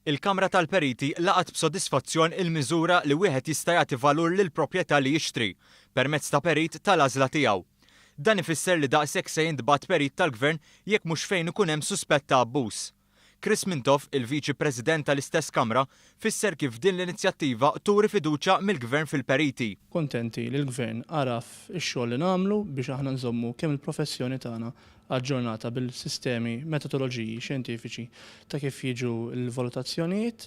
Il-Kamra tal-Periti laqgħet b'sodisfazzjon il-miżura li wieħed jista' jagħti valur lill-proprjetà li jixtri, permezz ta' perit tal-għażla tiegħu. Dan ifisser li daqshekk se jintbagħat perit tal-Gvern jekk mhux fejn ikun hemm suspett ta' abbuż. Chris Mintoff, il-Viċi President tal-istess Kamra, fisser kif din l-inizjattiva turi fiduċja mill-Gvern fil-periti. Kuntenti li l-Gvern għaraf ix-xogħol li nagħmlu biex aħna nżommu kemm il-professjoni tagħna aġġornata bil-sistemi, metodoloġiji xjentifiċi ta' kif jiġu l-valutazzjonijiet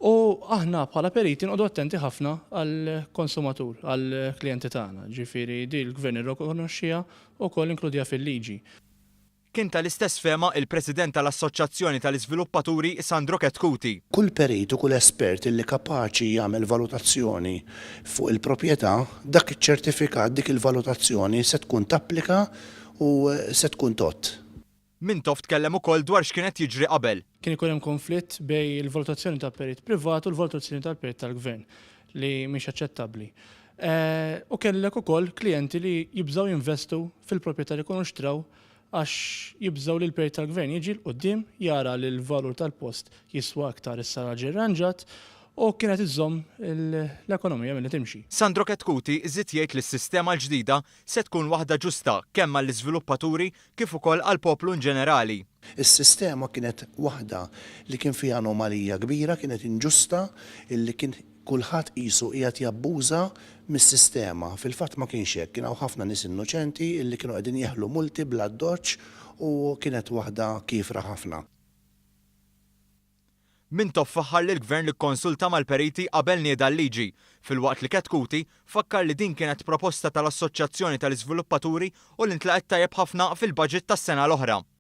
u aħna bħala periti nqogħdu attenti ħafna għall-konsumatur, għall-klijenti tagħna. Ġifieri di l-Gvern irrikonoxxiha u wkoll inkludiha fil-liġi. Kien tal-istess fehma il-President tal-Assoċjazzjoni tal-Iżviluppaturi Sandro Chetcuti. Kull perit u kull espert illi kapaċi jagħmel valutazzjoni fuq il-proprjetà, dak iċ-ċertifikat, dik il-valutazzjoni se tkun tapplika u se tkun tgħodd. Mintoff tkellem ukoll dwar x'kien qed jiġri qabel. Kien ikun hemm konflitt bejn il-valutazzjoni ta' perit privat u l-valutazzjoni tal-perit tal-Gvern li mhix aċċettabbli. U kellek ukoll klijenti li jibżgħu jinvestu fil-proprjetà li jkunu xtraw għax jibżgħu li l-perit tal-Gvern jiġi 'l quddiem jara li l-valur tal-post jiswa aktar issa la ġie rranġat u kienet iżżomm l-ekonomija milli timxi. Sandro Chetcuti żied jgħid li s-sistema l-ġdida se tkun waħda ġusta kemm għall-iżviluppaturi kif ukoll għall-poplu inġenerali. Is-sistema kienet waħda li kien fiha anomalija kbira, kienet inġusta illi kien Kulħadd qisu qiegħed jabbuża mis-sistema. Fil-fatt ma kienx hekk, kien hawn ħafna nies innoċenti illi kienu qegħdin jeħlu multi bl-addoċċ u kienet waħda kiefra ħafna. Mintoff faħħar lill-Gvern li kkonsulta mal-periti qabel nieda l-liġi, filwaqt li Chetcuti fakkar li din kienet proposta tal-Assoċjazzjoni tal-Iżviluppaturi u li ntlaqgħet tajjeb ħafna fil-budget tas-sena l-oħra.